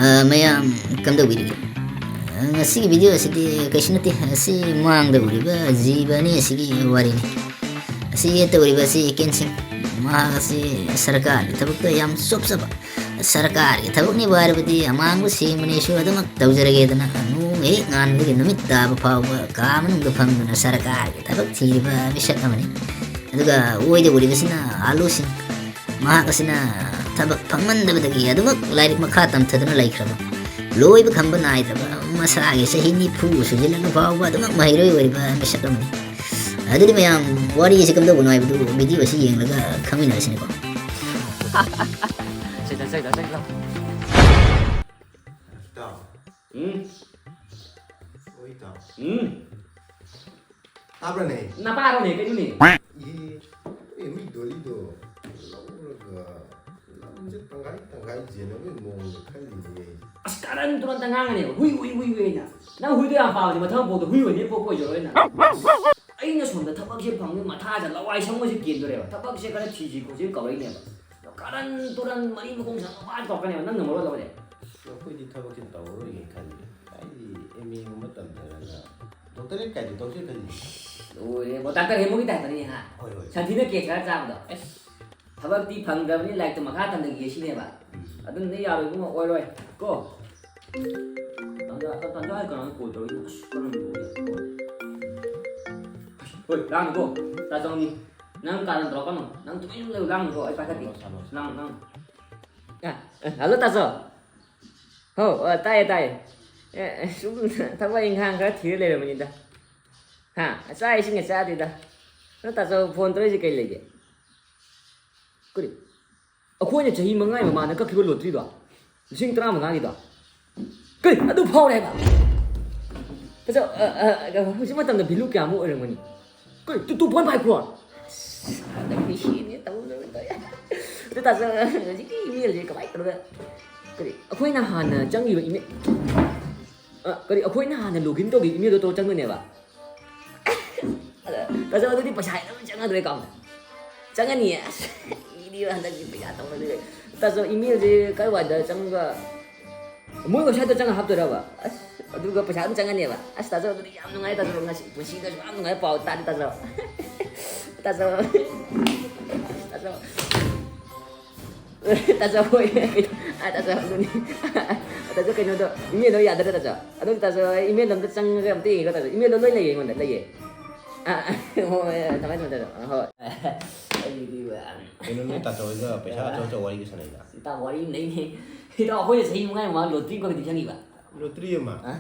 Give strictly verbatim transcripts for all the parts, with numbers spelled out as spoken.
ꯑ, ꯃꯌꯥꯝ ꯀꯝꯗꯧꯕꯤꯔꯤꯒꯦ? ꯑ, ꯉꯁꯤꯒꯤ ꯚꯤꯗꯤꯑꯣ ꯑꯁꯤꯗꯤ ꯀꯩꯁꯨ ꯅꯠꯇꯦ꯫ ꯑꯁꯤ ꯃꯥꯡꯗ ꯎꯔꯤꯕ ꯖꯤꯕ ꯑꯅꯤ ꯑꯁꯤꯒꯤ ꯋꯥꯔꯤꯅꯤ꯫ ꯑꯁꯤ ꯇꯧꯔꯤꯕ ꯑꯁꯤ ꯀꯦꯟ ꯁꯤꯡ꯫ ꯃꯍꯥꯛ ꯑꯁꯤ ꯁꯔꯀꯥꯔꯒꯤ ꯊꯕꯛꯇ ꯌꯥꯝ ꯆꯣꯞꯆꯕ, ꯁꯔꯀꯥꯔꯒꯤ ꯊꯕꯛꯅꯤꯕꯨ ꯍꯥꯏꯔꯕꯗꯤ ꯑꯃꯥꯡꯕ ꯁꯦꯡꯕꯅꯤꯁꯨ ꯑꯗꯨꯃꯛ ꯇꯧꯖꯔꯒꯦꯗꯅ ꯅꯣꯡ ꯍꯦꯛ ꯉꯥꯟꯕꯗꯒꯤ ꯅꯨꯃꯤꯠ ꯇꯥꯕ ꯐꯥꯎꯕ ꯀꯥ ꯃꯅꯨꯡꯗ ꯐꯝꯗꯨꯅ ꯁꯔꯀꯥꯔꯒꯤ ꯊꯕꯛ ꯊꯤꯔꯤꯕ ꯃꯤꯁꯛ ꯑꯃꯅꯤ꯫ ꯑꯗꯨꯒ ꯑꯣꯏꯗ ꯎꯔꯤꯕꯁꯤꯅ ꯑꯥꯂꯨꯁꯤꯡ꯫ ꯃꯍꯥꯛ ꯑꯁꯤꯅ ꯊꯕꯛ ꯐꯪꯃꯟꯗꯕꯗꯒꯤ ꯑꯗꯨꯃꯛ ꯂꯥꯏꯔꯤꯛ ꯃꯈꯥ ꯇꯝꯊꯗꯨꯅ ꯂꯩꯈ꯭ꯔꯕ, ꯂꯣꯏꯕ ꯈꯝꯕ ꯅꯥꯏꯗ꯭ꯔꯕ, ꯃꯁꯥꯒꯤ ꯆꯍꯤ ꯅꯤꯐꯨ ꯁꯨꯖꯤꯜꯂꯛꯂ ꯐꯥꯎꯕ ꯑꯗꯨꯃꯛ ꯃꯍꯩꯔꯣꯏ ꯑꯣꯏꯔꯤꯕ ꯃꯤꯁꯛ ꯑꯃꯅꯤ꯫ ꯑꯗꯨꯗꯤ ꯃꯌꯥꯝ, ꯋꯥꯔꯤ ꯑꯁꯤ ꯀꯝꯗꯧꯕꯅꯣ ꯍꯥꯏꯕꯗꯨ ꯚꯤꯗꯤꯑꯣ ꯑꯁꯤ ꯌꯦꯡꯂꯒ ꯈꯪꯃꯤꯟꯅꯔꯁꯤꯅꯦꯀꯣ꯫ ꯆꯠꯂꯣ, ꯆꯠꯂꯣ, ꯆꯠꯂꯣ꯫ ꯏꯇꯥꯎ꯫ ꯎꯝ꯫ ꯑꯣ, ꯏꯇꯥꯎ꯫ ꯎꯝ꯫ ꯇꯥꯕ꯭ꯔꯅꯦ? ꯅꯄꯥꯔꯣꯅꯦ, ꯀꯩꯅꯣꯅꯦ? ꯏꯍꯦ, ꯑꯦ, ꯃꯤ ꯗꯣꯂꯤꯗꯣ ꯂꯧꯔꯒ ꯂꯝꯁꯦ ꯇꯪꯈꯥꯏ ꯇꯪꯈꯥꯏ ꯌꯦꯟꯅꯕꯒꯤ ꯃꯑꯣꯡꯗ ꯈꯜꯂꯤꯅꯦ꯫ ꯑꯁ, ꯀꯥꯔꯟ ꯇꯨꯔꯟꯇ ꯉꯥꯡꯉꯅꯦꯕ꯫ ꯍꯨꯏ, ꯍꯨꯏ, ꯍꯨꯏ, ꯍꯨꯏ ꯍꯥꯏꯅ꯫ ꯅꯪ ꯍꯨꯏꯗꯣ ꯌꯥꯝ ꯄꯥꯝꯃꯗꯤ ꯃꯊꯪ ꯄꯣꯛꯇ ꯍꯨꯏ ꯑꯣꯏꯅ ꯄꯣꯛꯄ ꯑꯣꯏꯖꯔꯣꯏ ꯅꯪ꯫ ꯑꯩꯅ ꯁꯣꯝꯗ ꯊꯕꯛꯁꯦ ꯐꯪꯉꯦ, ꯃꯊꯥꯁꯦ ꯂꯋꯥꯏ ꯁꯪꯕꯁꯦ ꯀꯦꯟꯗꯣꯔꯦꯕ꯫ ꯊꯕꯛꯁꯦ ꯈꯔ ꯊꯤꯁꯤ ꯈꯣꯠꯁꯤ ꯀꯧꯔꯛꯏꯅꯦꯕ꯫ ꯑꯗꯣ ꯀꯥꯔꯟ ꯇꯨꯔꯟ ꯃꯔꯤ ꯃꯈꯣꯡ ꯁꯥꯟꯅꯕ ꯉꯥꯛꯇ ꯇꯧꯔꯛꯀꯅꯦꯕ, ꯅꯪꯅ ꯃꯔꯣꯜ ꯑꯃꯅꯦ꯫ ꯑꯩꯈꯣꯏꯗꯤ ꯊꯕꯛꯁꯦ ꯇꯧꯔꯔꯣꯏꯒꯦ ꯈꯜꯂꯤ꯫ ꯑꯩꯗꯤ ꯑꯦꯝ ꯑꯦꯒꯨꯝꯕ ꯇꯝꯊꯔꯒ ꯗꯣꯛꯇꯔꯦꯠ ꯀꯥꯏꯗꯨ ꯇꯧꯁꯤꯔ ꯈꯜꯂꯤ꯫ ꯂꯣꯏꯔꯦ, ꯗꯥꯛꯇꯔ ꯍꯦꯃꯣꯒꯤ ꯇꯥꯏꯞꯇꯅꯤ ꯍꯥ? ꯍꯣꯏ, ꯍꯣꯏ꯫ ꯁꯟꯊꯤꯅ ꯀꯦꯛ ꯈꯔ ꯆꯥꯕꯗꯣ꯫ ꯑꯁ꯫ ꯊꯕꯛꯇꯤ ꯐꯪꯗ꯭ꯔꯕꯅꯤ, ꯂꯥꯏꯔꯤꯛꯇꯣ ꯃꯈꯥ ꯇꯝꯊꯈꯤꯒꯦ ꯁꯤꯅꯦꯕ꯫ ꯎꯝ꯫ ꯑꯗꯨꯅ ꯌꯥꯔꯣꯏ ꯏꯕꯨꯡꯉꯣ, ꯑꯣꯏꯔꯣꯏ꯫ ꯀꯣ? ꯇꯟꯖꯥ, ꯇꯟꯖꯥ ꯍꯥꯏ ꯀꯅꯥꯅꯣ ꯀꯣꯜ ꯇꯧꯔꯛꯏꯅꯣ? ꯑꯁ, ꯀꯔꯝꯕ ꯀꯣꯜ? ꯑꯁ, ꯍꯣꯏ, ꯂꯥꯡꯅꯨꯀꯣ꯫ ꯇꯥꯖꯧꯅꯤ꯫ ꯅꯪ ꯀꯥꯔꯟ ꯇꯧꯔꯛꯀꯅꯨ꯫ ꯅꯪ ꯇꯨꯃꯤꯟ ꯂꯩꯌꯨ, ꯂꯥꯡꯅꯨꯀꯣ꯫ ꯑꯩ ꯄꯥꯏꯈꯠꯀꯦ꯫ ꯁꯥꯟꯅꯧ, ꯁꯥꯟꯅꯧ꯫ ꯂꯥꯡꯅꯨ, ꯂꯥꯡꯅꯨ꯫ ꯑ, ꯑ, ꯍꯜꯂꯣ, ꯇꯥꯖꯧ꯫ ꯍꯣ, ꯑ, ꯇꯥꯏꯌꯦ, ꯇꯥꯏꯌꯦ꯫ ꯑꯦ, ꯑꯦ, ꯁꯨꯝ ꯊꯕꯛ ꯏꯪꯈꯥꯡ ꯈꯔ ꯊꯤꯔ ꯂꯩꯔꯝꯕꯅꯤꯗ꯫ ꯍꯥ? ꯆꯥꯛ ꯏꯁꯤꯡꯒ ꯆꯥꯗ꯭ꯔꯤꯗ꯫ ꯅꯪ ꯇꯥꯆꯧ ꯐꯣꯟ ꯇꯧꯔꯛꯏꯁꯦ ꯀꯩ ꯂꯩꯒꯦ? ꯀꯔꯤ? ꯑꯩꯈꯣꯏꯅ ꯆꯍꯤ ꯃꯉꯥꯒꯤ ꯃꯃꯥꯡꯗ ꯀꯛꯈꯤꯕ ꯂꯣꯇ꯭ꯔꯤꯗꯣ? ꯂꯤꯁꯤꯡ ꯇꯔꯥꯃꯉꯥꯒꯤꯗꯣ? ꯀꯔꯤ? ꯑꯗꯨ ꯐꯥꯎꯔꯦ ꯍꯥꯏꯕ? ꯇꯥꯆꯧ, ꯑ, ꯑ, ꯑ, ꯍꯧꯖꯤꯛ ꯃꯇꯝꯗ value ꯀꯌꯥꯃꯨꯛ ꯑꯣꯏꯔꯝꯒꯅꯤ? ꯀꯔꯤ? Two, two point five crore? ꯑꯁ, ꯍꯟꯗꯛꯇꯤ ꯁꯤꯅꯤ ꯇꯧꯗꯣꯏ ꯇꯧꯔꯤ꯫ ꯑꯗꯨ ꯇꯥꯆꯧ, ꯍꯧꯖꯤꯛꯀꯤ emailꯁꯦ ꯀꯃꯥꯏꯅ ꯇꯧꯔꯒ, ꯀꯔꯤ? ꯑꯩꯈꯣꯏꯅ ꯍꯥꯟꯅ ꯆꯪꯈꯤꯕ email, ꯑ, ꯀꯔꯤ? ꯑꯩꯈꯣꯏꯅ ꯍꯥꯟꯅ login ꯇꯧꯈꯤꯕ emailꯗꯣ ꯇꯧꯔ ꯆꯪꯗꯣꯏꯅꯦꯕ? ꯑꯗ, ꯇꯥꯆꯧ, ꯑꯗꯨꯗꯤ ꯄꯩꯁꯥ ꯑꯗꯨꯝ ꯆꯪꯉꯗ꯭ꯔꯣ accountꯇ? ꯆꯪꯉꯅꯤꯌꯦ꯫ ꯑꯁ, ꯃꯤꯗꯤ ꯍꯟꯗꯛꯇꯤ ꯄꯩꯁꯥ ꯇꯧꯅꯗ꯭ꯔꯦ꯫ ꯇꯥꯆꯧ, emailꯁꯦ ꯀꯥꯏ ꯋꯥꯏꯗ ꯆꯪꯉꯒ ꯃꯣꯏ ꯋꯦꯕꯁꯥꯏꯠꯇ ꯆꯪꯉ ꯍꯥꯞꯇꯣꯏꯔꯕ? ꯑꯁ, ꯑꯗꯨꯒ ꯄꯩꯁꯥ ꯑꯗꯨꯝ ꯆꯪꯉꯅꯦꯕ꯫ ꯑꯁ, ꯇꯥꯖꯧ, ꯑꯗꯨꯗꯤ ꯌꯥꯝ ꯅꯨꯡꯉꯥꯏ, ꯇꯥꯖꯧ꯫ ꯉꯁꯤ ꯄꯨꯟꯁꯤꯗꯁꯨ ꯌꯥꯝ ꯅꯨꯡꯉꯥꯏꯕ ꯄꯥꯎ ꯇꯥꯔꯦ, ꯇꯥꯖꯧ꯫ ꯇꯥꯖꯧ꯫ ꯇꯥꯖꯧ꯫ ꯇꯥꯖꯧ, ꯍꯣꯏ꯫ ꯑ, ꯇꯥꯖꯧ, ꯑꯗꯨꯅꯤ꯫ ꯇꯥꯖꯧ, ꯀꯩꯅꯣꯗꯣ, ꯏꯃꯦꯜꯗꯣ ꯌꯥꯗ꯭ꯔꯥ, ꯇꯥꯖꯧ? ꯑꯗꯨꯝ, ꯇꯥꯖꯧ, ꯑꯩ ꯏꯃꯦꯜ ꯑꯝꯇ ꯆꯪꯉꯒ ꯑꯝꯇ ꯌꯦꯡꯒꯦꯀꯣ, ꯇꯥꯖꯧ꯫ ꯏꯃꯦꯜꯗꯣ ꯂꯣꯏ ꯂꯩꯌꯦ ꯑꯩꯉꯣꯟꯗ, ꯂꯩꯌꯦ꯫ ꯑ, ꯍꯣꯏ, ꯊꯝꯃꯦ, ꯊꯝꯃꯦ, ꯇꯥꯖꯧ꯫ ꯑ, ꯍꯣꯏ꯫ ꯑꯩꯗꯤ, ꯑ, ꯀꯩꯅꯣ, ꯅꯣꯏ ꯇꯥꯖꯧ ꯍꯣꯏꯒ ꯄꯩꯁꯥ ꯑꯆꯧ ꯑꯆꯧ ꯋꯥꯔꯤꯒ ꯁꯥꯟꯅꯩꯗ? ꯏꯇꯥꯎ, ꯋꯥꯔꯤ ꯑꯃ ꯂꯩꯅꯦ꯫ ꯏꯇꯥꯎ, ꯑꯩꯈꯣꯏꯅ ꯆꯍꯤ ꯃꯉꯥꯒꯤ ꯃꯃꯥꯡ ꯂꯣꯇ꯭ꯔꯤ ꯑꯃ ꯀꯛꯈꯤꯗꯤ ꯈꯪꯉꯤꯕ? ꯂꯣꯇ꯭ꯔꯤ ꯑꯃ? ꯑ?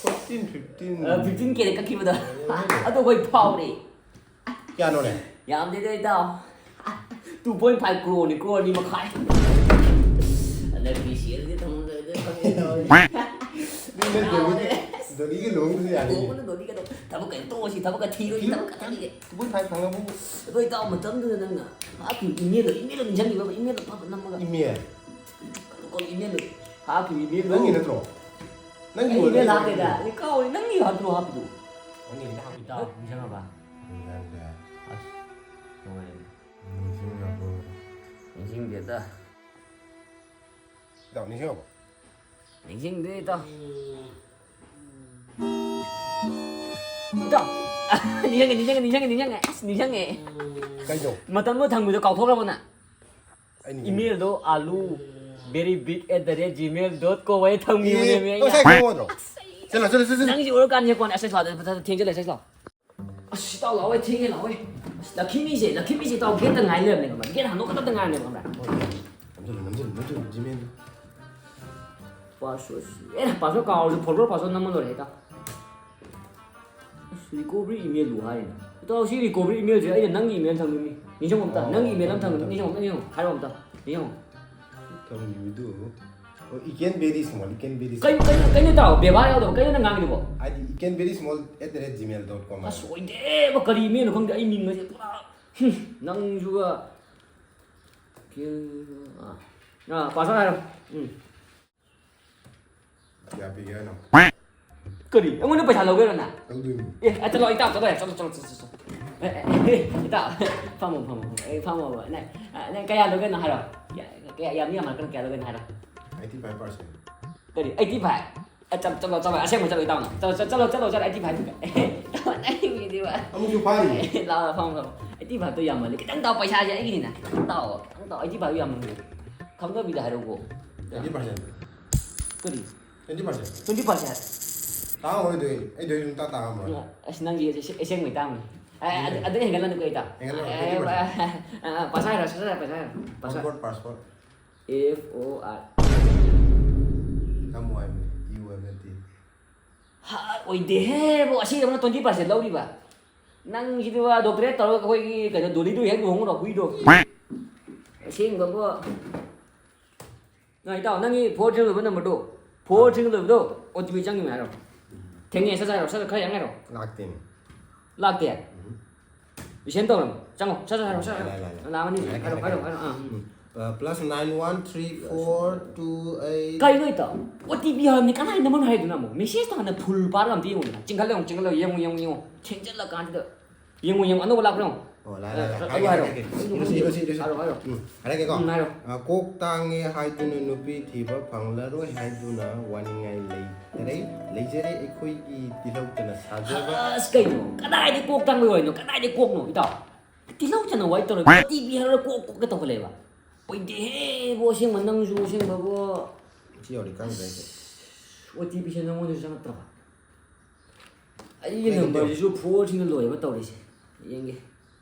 Fourteen, fifteen. ꯑ, fifteen K ꯗ ꯀꯛꯈꯤꯕꯗꯣ꯫ ꯌꯥꯝꯃꯦꯅꯦ꯫ ꯑꯗꯣ ꯑꯩꯈꯣꯏ ꯐꯥꯎꯔꯦ꯫ ꯀꯌꯥꯅꯣꯅꯦ? ꯌꯥꯝꯗꯦꯗ, ꯏꯇꯥꯎ꯫ Two point five crore ꯅꯤ, crore ꯑꯅꯤ ꯃꯈꯥꯏ꯫ ꯍꯟꯗꯛꯀꯤ ꯁꯦꯜꯁꯦ ꯊꯝꯃꯝꯗ꯭ꯔꯗꯤ ꯈꯪꯗꯦ ꯇꯧꯔꯤꯁꯦ꯫ ꯃꯤ ꯅꯣꯏ ꯗꯣꯂꯤꯒ, ꯗꯣꯂꯤꯒ ꯂꯨꯍꯣꯡꯕꯁꯨ ꯌꯥꯅꯤꯅꯦ꯫ ꯂꯨꯍꯣꯡꯕꯗ ꯗꯣꯂꯤꯒ ꯇꯧ-, ꯊꯕꯛꯀ ꯇꯣꯛꯑꯁꯤ, ꯊꯕꯛꯀ ꯊꯤꯔꯣꯏꯁꯤ, ꯊꯕꯛꯀ ꯊꯤꯔꯦ꯫ Two point five ꯐꯪꯉꯕꯨ꯫ ꯑꯗꯣ ꯏꯇꯥꯎ, ꯃꯇꯝꯗꯨꯗ ꯅꯪꯅ ꯍꯥꯞꯈꯤꯕ email ꯗꯣ, email ꯗꯣ ꯅꯤꯡꯁꯤꯡꯉꯤꯕ? Email ꯗꯣ ꯐꯠ ꯐꯠ ꯅꯝꯃꯒ꯫ Email? ꯀꯩꯅꯣ, ꯀꯩꯅꯣ, email ꯗꯣ꯫ ꯍꯥꯞꯈꯤꯕ email ꯗꯣ꯫ ꯅꯪꯒꯤ ꯅꯠꯇ꯭ꯔꯣ? ꯅꯪꯒꯤ ꯑꯩ email ꯑꯣꯏꯔꯝꯒꯅꯤ꯫ ꯍꯥꯞꯇꯦꯗ꯫ ꯑꯩ ꯀꯥꯎꯔꯦ꯫ ꯅꯪꯒꯤ ꯍꯥꯞꯄ꯭ꯔꯣ ꯍꯥꯞꯄꯤꯗꯣ? ꯅꯪꯒꯤ ꯍꯥꯞꯄꯤ꯫ ꯏꯇꯥꯎ, ꯅꯤꯡꯁꯤꯡꯉꯕ? ꯅꯤꯡꯁꯤꯡꯗꯦ꯫ ꯑꯁ, ꯂꯣꯏꯔꯦ꯫ ꯅꯤꯡꯁꯤꯡꯉꯕꯣ? ꯅꯤꯡꯁꯤꯡꯗꯦꯗ꯫ ꯏꯇꯥꯎ, ꯅꯤꯡꯁꯤꯡꯉꯕꯣ? ꯅꯤꯡꯁꯤꯡꯗꯦ, ꯏꯇꯥꯎ꯫ ꯏꯇꯥꯎ! ꯅꯤꯡꯁꯤꯡꯉꯦ, ꯅꯤꯡꯁꯤꯡꯉꯦ, ꯅꯤꯡꯁꯤꯡꯉꯦ, ꯅꯤꯡꯁꯤꯡꯉꯦ꯫ ꯑꯁ, ꯅꯤꯡꯁꯤꯡꯉꯦ꯫ ꯀꯩꯅꯣ? ꯃꯇꯝꯗꯣ ꯊꯝꯕꯗꯣ ꯀꯥꯎꯊꯣꯛꯈ꯭ꯔꯕꯣ ꯅꯪ? ꯑꯩ ꯅꯤꯡꯁꯤꯡꯉꯦ꯫ Email ꯗꯣ alu very big at the rate gmail dot com ꯍꯥꯏꯅ ꯊꯝꯈꯤꯕꯅꯦꯃꯤ ꯑꯦ, ꯑꯩꯅ꯫ ꯉꯁꯥꯏ ꯈꯪꯍꯧꯗ꯭ꯔꯣ? ꯆꯠꯂꯣ, ꯆꯠꯂꯣ, ꯆꯠꯂꯣ, ꯆꯠꯂꯣ꯫ ꯅꯪꯁꯤ ꯎꯔꯀꯥꯟꯗ ꯀꯣꯟꯅ ꯑꯁ, ꯂꯥꯛꯑꯣ, ꯊꯦꯡꯖꯤꯜꯂꯦ, ꯁꯦ, ꯂꯥꯛꯑꯣ꯫ ꯑꯁ, ꯏꯇꯥꯎ ꯂꯥꯛꯑꯣ, ꯊꯦꯡꯉꯦ, ꯂꯥꯛꯑꯣ꯫ ꯑꯁ, ꯂꯛꯈꯤꯃꯤꯁꯦ, ꯂꯛꯈꯤꯃꯤꯁꯦ ꯏꯇꯥꯎ gate ꯇ ꯉꯥꯏ ꯂꯩꯔꯝꯅꯦ, ꯈꯪꯕ꯭ꯔꯥ? Gate ꯍꯥꯡꯗꯣꯛꯀꯗꯕꯗ ꯉꯥꯏꯔꯝꯅꯦ, ꯈꯪꯕ꯭ꯔꯥ? ꯅꯝꯁꯤꯜꯂꯨ, ꯅꯝꯁꯤꯜꯂꯨ, ꯅꯝꯁꯤꯜꯂꯨ, Gmail ꯗ꯫ Password ꯁꯤ-, ꯑꯦ, password ꯀꯥꯎꯔꯁꯨ forward password ꯅꯝꯃ ꯂꯣꯏꯔꯦ, ꯏꯇꯥꯎ꯫ ꯑꯁ, recovery email ꯕꯨ ꯍꯥꯏꯔꯤꯅꯦ꯫ ꯏꯇꯥꯎ, ꯁꯤ recovery email ꯁꯦ ꯑꯩꯅ ꯅꯪꯒꯤ email ꯊꯝꯈꯤꯕꯅꯤ꯫ ꯅꯤꯡꯁꯤꯡꯉꯣ ꯑꯝꯇ, ꯑꯣ, ꯅꯪꯒꯤ email ꯑꯃ ꯊꯝꯈꯤꯕꯅꯤ꯫ ꯊꯝꯃꯦ, ꯅꯤꯡꯁꯤꯡꯉꯣ, ꯊꯝꯃꯦ꯫ ꯅꯤꯡꯁꯤꯡꯉꯣ, ꯍꯥꯏꯔꯛꯑꯣ ꯑꯝꯇ, ꯅꯤꯡꯁꯤꯡꯉꯣ꯫ ꯊꯝꯈꯤꯕꯗꯨ, ꯑꯣ, it can very small, it can very small꯫ ꯀꯩꯅꯣ, ꯀꯩꯅꯣ, ꯀꯩꯅꯣ ꯇꯥꯎ, ꯕꯦꯕꯥꯔ ꯌꯥꯎꯗꯕ, ꯀꯩꯅꯣ ꯅꯪ ꯉꯥꯡꯉꯤꯗꯨꯕꯣ? ꯍꯥꯏꯗꯤ, it can very small at the rate gmail dot com ꯑꯁ, ꯍꯥꯏꯕ꯫ ꯑꯣꯏꯗꯦꯕ, ꯀꯔꯤ email ꯅꯣ ꯈꯪꯗꯦ, ꯑꯩ ꯃꯤꯡ ꯑꯁꯦ ꯄꯨꯔꯥ, ꯍꯨꯝ, ꯅꯪꯁꯨꯒ, ꯑꯥ, ꯑꯥ, password ꯍꯥꯏꯔꯣ꯫ ꯎꯝ꯫ ꯀꯌꯥ ꯄꯤꯒꯦ ꯍꯥꯏꯅꯣ? ꯀꯔꯤ? ꯑꯩꯉꯣꯟꯗ ꯄꯩꯁꯥ ꯂꯧꯒꯦꯔꯣ ꯅꯪ? ꯂꯧꯗꯣꯏꯅꯤ꯫ ꯑꯦ, ꯑ, ꯆꯠꯂꯣ, ꯏꯇꯥꯎ, ꯆꯠꯂꯣ, ꯆꯠꯂꯣ, ꯆꯠꯂꯣ, ꯆꯠꯂꯣ, ꯆꯠꯂꯣ꯫ ꯑꯦ, ꯑꯦ, ꯑꯦ, ꯏꯇꯥꯎ, ꯐꯝꯃꯣ, ꯐꯝꯃꯣ, ꯐꯝꯃꯣ꯫ ꯑꯦ, ꯐꯝꯃꯣ, ꯐꯝꯃꯣ꯫ ꯅꯪ, ꯑ, ꯅꯪ ꯀꯌꯥ ꯂꯧꯒꯦꯅꯣ ꯍꯥꯏꯔꯣ꯫ ꯀꯌꯥ, ꯀꯌꯥ, ꯌꯥꯝ ꯌꯥꯝꯃꯛꯀꯅꯨ, ꯀꯌꯥ ꯂꯧꯒꯦꯅꯣ ꯍꯥꯏꯔꯣ꯫ Ninety five percent꯫ ꯀꯔꯤ? Eighty five? ꯑ, ꯆꯠ-, ꯆꯠꯂꯣ, ꯆꯠꯂꯣ, ꯑꯁꯦꯡꯕ ꯆꯠꯂꯣ, ꯏꯇꯥꯎꯅ꯫ ꯆꯠꯂꯣ, ꯆꯠ-, ꯆꯠꯂꯣ, ꯆꯠꯂꯣ, ꯆꯠꯂꯣ, ꯑꯩꯠꯇꯤ ꯐꯥꯏꯚ ꯇꯨꯒ꯫ ꯏꯇꯥꯎ, ꯅꯪꯒꯤꯗꯤꯕ꯫ ꯑꯃꯨꯛꯁꯨ ꯐꯥꯔꯤ꯫ ꯂꯥꯎ, ꯂꯥꯎ, ꯐꯝꯃꯣ, ꯐꯝꯃꯣ꯫ ꯑꯩꯠꯇꯤ ꯐꯥꯏꯚ ꯇꯣ ꯌꯥꯝꯃꯜꯂꯤ꯫ ꯈꯤꯇꯪ ꯇꯥꯎ, ꯄꯩꯁꯥꯁꯦ ꯑꯩꯒꯤꯅꯤꯅ꯫ ꯈꯤꯇꯪ ꯇꯥꯎ, ꯈꯤꯇꯪ ꯇꯥꯎ꯫ ꯑꯩꯠꯇꯤ ꯐꯥꯏꯚ ꯌꯥꯝꯃꯜꯂꯤ꯫ ꯈꯪꯗꯕꯤꯗ ꯍꯥꯏꯔꯛꯎꯀꯣ꯫ Twenty percent. ꯀꯔꯤ? Twenty percent. Twenty percent? ꯇꯥꯡꯉꯝꯃꯣꯏ ꯑꯗꯨꯗꯤ꯫ ꯑꯩ ꯑꯗꯨꯗꯤ ꯁꯨꯡꯇꯥ ꯇꯥꯡꯉꯝꯃꯣꯏ꯫ ꯑꯁ, ꯅꯪꯒꯤ ꯑꯁꯦ-, ꯑꯁꯦꯡꯕꯩ ꯇꯥꯡꯕꯅꯤ꯫ ꯑ, ꯑꯗꯨ, ꯑꯁꯦꯡꯕꯩ꯫ ꯑꯗꯨꯗꯤ ꯍꯦꯟꯒꯠꯂꯅꯨꯀꯣ, ꯏꯇꯥꯎ꯫ ꯍꯦꯟꯒꯠꯂꯅꯨ, ꯑ, ꯇ꯭ꯋꯦꯟꯇꯤ ꯄꯥꯔꯁꯦꯟ꯫ ꯑ, ꯑ, ꯄꯩꯁꯥ ꯍꯥꯏꯔꯣ, ꯄꯩꯁꯥ ꯍꯥꯏꯔꯣ, ꯄꯩꯁꯥ ꯍꯥꯏꯔꯣ, ꯄꯩꯁꯥ ꯍꯥꯏꯔꯣ꯫ Password, password. F O R꯫ E ꯑꯣ ꯍꯥꯏꯕꯅꯤ, ꯏ ꯑꯣ ꯍꯥꯏꯕ ꯅꯠꯇꯦ꯫ ꯍꯥ, ꯑꯣꯏꯗꯦꯍꯦ, ꯕꯣ, ꯑꯁꯤꯗꯧꯅ ꯇ꯭ꯋꯦꯟꯇꯤ ꯄꯥꯔꯁꯦꯟ ꯂꯧꯔꯤꯕ? ꯅꯪꯁꯤꯗꯤ ꯋꯥ, ꯗꯣꯛꯇꯔꯦꯠ ꯇꯧꯔꯒ ꯑꯩꯈꯣꯏꯒꯤ ꯀꯩꯅꯣ, ꯗꯣꯂꯤꯗꯨ ꯍꯦꯛ ꯂꯨꯍꯣꯡꯉꯨꯔꯣ, ꯍꯨꯏꯗꯣ꯫ ꯑꯁꯦꯡꯕꯕꯣ꯫ ꯅꯪ ꯏꯇꯥꯎ, ꯅꯪꯒꯤ ꯐꯣꯔ ꯊ꯭ꯔꯤ ꯂꯣꯏꯕ ꯅꯝꯕꯔꯗꯣ, ꯐꯣꯔ ꯊ꯭ꯔꯤ ꯂꯣꯏꯕꯗꯣ, ꯑꯣ ꯇꯤ ꯄꯤ ꯆꯪꯉꯤꯕ ꯍꯥꯏꯔꯣ꯫ ꯊꯦꯡꯉꯦ, ꯁꯠ ꯁꯠ ꯍꯥꯏꯔꯣ, ꯁꯠ ꯁꯠ ꯈꯔ ꯌꯥꯡ ꯍꯥꯏꯔꯣ꯫ ꯂꯥꯛꯇꯦꯅꯦ꯫ ꯂꯥꯛꯇꯦ? ꯎꯝ꯫ ꯔꯤꯁꯦꯟ ꯇꯧꯔꯝꯃꯣ꯫ ꯆꯪꯉꯣ꯫ ꯁꯠ ꯁꯠ ꯍꯥꯏꯔꯣ, ꯁꯠ ꯁꯠ ꯍꯥꯏꯔꯣ꯫ ꯂꯥꯛꯑꯦ, ꯂꯥꯛꯑꯦ, ꯂꯥꯛꯑꯦ꯫ ꯂꯥꯛꯑꯦ, ꯍꯥꯏꯔꯣ, ꯍꯥꯏꯔꯣ, ꯍꯥꯏꯔꯣ, ꯍꯥꯏꯔꯣ꯫ ꯑꯥ, ꯎꯝ꯫ ꯎꯝ꯫ ꯑ, plus nine one three four two eight꯫ ꯀꯩꯅꯣ ꯏꯇꯥꯎ? ꯑꯣ ꯇꯤ ꯄꯤ ꯍꯥꯏꯕꯅꯤ, ꯀꯅꯥꯏ ꯅꯝꯕꯔꯅꯣ ꯍꯥꯏꯗꯨꯅ ꯑꯃꯨꯛ? ꯃꯦꯁꯦꯖꯇꯣ ꯍꯥꯟꯅ ꯐꯨꯜ ꯄꯥꯔꯒ ꯑꯝꯇ ꯌꯦꯡꯉꯨꯗꯅ꯫ ꯆꯤꯡꯈꯠꯂꯣ, ꯌꯦꯡꯉꯨ, ꯆꯤꯡꯈꯠꯂꯣ, ꯌꯦꯡꯉꯨ, ꯌꯦꯡꯉꯨ, ꯌꯦꯡꯉꯨ꯫ ꯊꯦꯡꯖꯤꯜꯂꯀꯥꯟꯁꯤꯗ꯫ ꯌꯦꯡꯉꯨ, ꯌꯦꯡꯉꯨ, ꯑꯅꯧꯕ ꯂꯥꯛꯄ꯭ꯔꯥ ꯌꯦꯡꯉꯨ꯫ ꯑꯣ, ꯂꯥꯛꯑꯦ, ꯂꯥꯛꯑꯦ, ꯑ, ꯂꯥꯛꯑꯦ꯫ ꯑꯗꯨ ꯍꯥꯏꯔꯣ꯫ ꯍꯥꯏꯔꯒꯦ, ꯍꯥꯏꯔꯒꯦ꯫ ꯏꯔꯨꯁꯤ, ꯏꯔꯨꯁꯤ, ꯏꯔꯨꯁꯤ꯫ ꯍꯥꯏꯔꯣ, ꯍꯥꯏꯔꯣ꯫ ꯎꯝ, ꯍꯥꯏꯔꯒꯦꯀꯣ꯫ ꯎꯝ, ꯍꯥꯏꯔꯣ꯫ ꯑ, ꯀꯣꯛ ꯇꯥꯡꯉꯦ ꯍꯥꯏꯗꯨꯅ ꯅꯨꯄꯤ ꯊꯤꯕ ꯐꯪꯂꯔꯣꯏ ꯍꯥꯏꯗꯨꯅ ꯋꯥꯅꯤꯡꯉꯥꯏ ꯂꯩꯇꯔꯦ꯫ ꯂꯩꯖꯔꯦ ꯑꯩꯈꯣꯏꯒꯤ ꯇꯤꯜꯍꯧꯇꯅ ꯁꯥꯖꯕ꯫ ꯑꯁ, ꯀꯩꯅꯣ? ꯀꯗꯥꯏꯗꯩ ꯀꯣꯛ ꯇꯥꯡꯕꯩ ꯋꯥꯔꯤꯅꯣ? ꯀꯗꯥꯏꯗꯩ ꯀꯣꯛꯅꯣ, ꯏꯇꯥꯎ? ꯇꯤꯜꯍꯧ ꯆꯅꯝ ꯋꯥꯔꯤ ꯇꯧꯔꯒ ꯑꯣ ꯇꯤ ꯄꯤ ꯍꯥꯏꯔꯒ ꯀꯣꯛ, ꯀꯣꯛꯀ ꯇꯧꯈꯠꯂꯛꯑꯦꯕ꯫ ꯑꯣꯏꯗꯦꯍꯦ, ꯕꯣ, ꯑꯁꯦꯡꯕ ꯅꯪꯁꯨ ꯑꯁꯦꯡꯕꯕꯣ꯫ ꯁꯤ ꯌꯧꯔꯗꯤ ꯈꯪꯗ꯭ꯔꯦ ꯑꯩꯁꯦ꯫ ꯑꯣ ꯇꯤ ꯄꯤꯁꯦ ꯅꯪꯉꯣꯟꯗꯁꯨ ꯆꯪꯉꯛꯇ꯭ꯔꯕ? ꯑꯩꯒꯤ ꯀꯩꯅꯣ? ꯅꯝꯕꯔꯁꯤꯁꯨ ꯐꯣꯔ ꯁꯤꯅ ꯂꯣꯏꯔꯕ ꯇꯧꯔꯤꯁꯦ꯫ ꯌꯦꯡꯒꯦ꯫